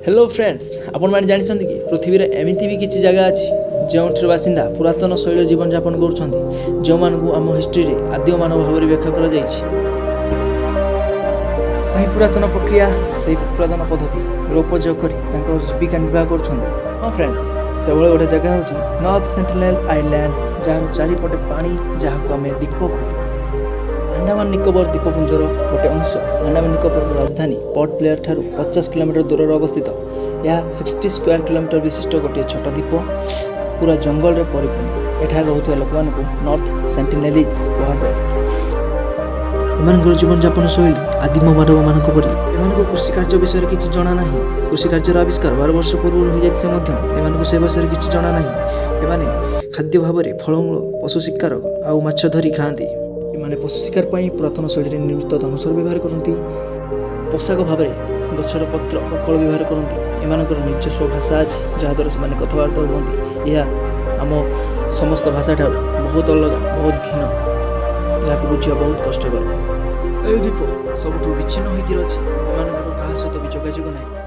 Hello friends, ଆପଣମାନେ ଜାଣିଛନ୍ତି କି ପୃଥିବୀରେ ଏମିତି ବି କିଛି ଜାଗା ଅଛି, ଯେଉଁଠିର ବାସିନ୍ଦା ପୁରାତନ ଶୈଳୀର ଜୀବନଯାପନ କରୁଛନ୍ତି, ଯେଉଁମାନଙ୍କୁ ଆମ ହିଷ୍ଟ୍ରିରେ ଆଦ୍ୟ ମାନବ ଭାବରେ ବ୍ୟାଖ୍ୟା କରାଯାଇଛି? ସେହି ପୁରାତନ ପ୍ରକ୍ରିୟା, ସେହି ପୁରାତନ ପଦ୍ଧତିର ଉପଯୋଗ କରି ତାଙ୍କର ଜୀବିକା ନିର୍ବାହ କରୁଛନ୍ତି। ହଁ ଫ୍ରେଣ୍ଡସ୍, ସେଭଳି ଗୋଟେ ଜାଗା ହେଉଛି ନର୍ଥ ସେଣ୍ଟିନେଲ୍ ଆଇଲ୍ୟାଣ୍ଡ, ଯାହାର ଚାରିପଟେ ପାଣି, ଯାହାକୁ ଆମେ ଦ୍ୱୀପ କହୁ। ଆଣ୍ଡାମାନ ନିକୋବର ଦ୍ୱୀପପୁଞ୍ଜର ଗୋଟେ ଅଂଶ। ଆଣ୍ଡାମାନ ନିକୋବରର ରାଜଧାନୀ ପୋର୍ଟ ବ୍ଲେୟାର ଠାରୁ 50 କିଲୋମିଟର ଦୂରରେ ଅବସ୍ଥିତ। ଏହା 60 ସ୍କୋୟାର କିଲୋମିଟର ବିଶିଷ୍ଟ ଗୋଟିଏ ଛୋଟ ଦ୍ୱୀପ, ପୁରା ଜଙ୍ଗଲରେ ପରିପୂର୍ଣ୍ଣ। ଏଠାରେ ରହୁଥିବା ଲୋକମାନଙ୍କୁ ନର୍ଥ ସେଣ୍ଟିନେଲିଜ୍ କୁହାଯାଏ। ଏମାନଙ୍କର ଜୀବନଯାପନ ଶୈଳୀ ଆଦିମ ମାନବମାନଙ୍କ ପରି। ଏମାନଙ୍କୁ କୃଷି କାର୍ଯ୍ୟ ବିଷୟରେ କିଛି ଜଣା ନାହିଁ। କୃଷି କାର୍ଯ୍ୟର ଆବିଷ୍କାର 12 ବର୍ଷ ପୂର୍ବରୁ ହୋଇଯାଇଥିଲେ ମଧ୍ୟ ଏମାନଙ୍କୁ ସେ ବିଷୟରେ କିଛି ଜଣା ନାହିଁ। ଏମାନେ ଖାଦ୍ୟ ଭାବରେ ଫଳମୂଳ, ପଶୁ ଶିକାର ଆଉ ମାଛ ଧରି ଖାଆନ୍ତି। ଏମାନେ ପଶୁ ଶିକାର ପାଇଁ ପୁରାତନ ଶୈଳୀରେ ନିର୍ମିତ ଧନୁଶର ବ୍ୟବହାର କରନ୍ତି। ପୋଷାକ ଭାବରେ ଗଛର ପତ୍ର ବକଳ ବ୍ୟବହାର କରନ୍ତି। ଏମାନଙ୍କର ନିଜସ୍ୱ ଭାଷା ଅଛି, ଯାହାଦ୍ୱାରା ସେମାନେ କଥାବାର୍ତ୍ତା ହୁଅନ୍ତି। ଏହା ଆମ ସମସ୍ତ ଭାଷାଠାରୁ ବହୁତ ଅଲଗା, ବହୁତ ଭିନ୍ନ, ଯାହାକୁ ବୁଝିବା ବହୁତ କଷ୍ଟକର। ଏହି ଦ୍ୱୀପ ସବୁଠୁ ବିଚ୍ଛିନ୍ନ ହୋଇକି ଅଛି। ଏମାନଙ୍କର କାହା ସହିତ ବି ଯୋଗାଯୋଗ ନାହିଁ।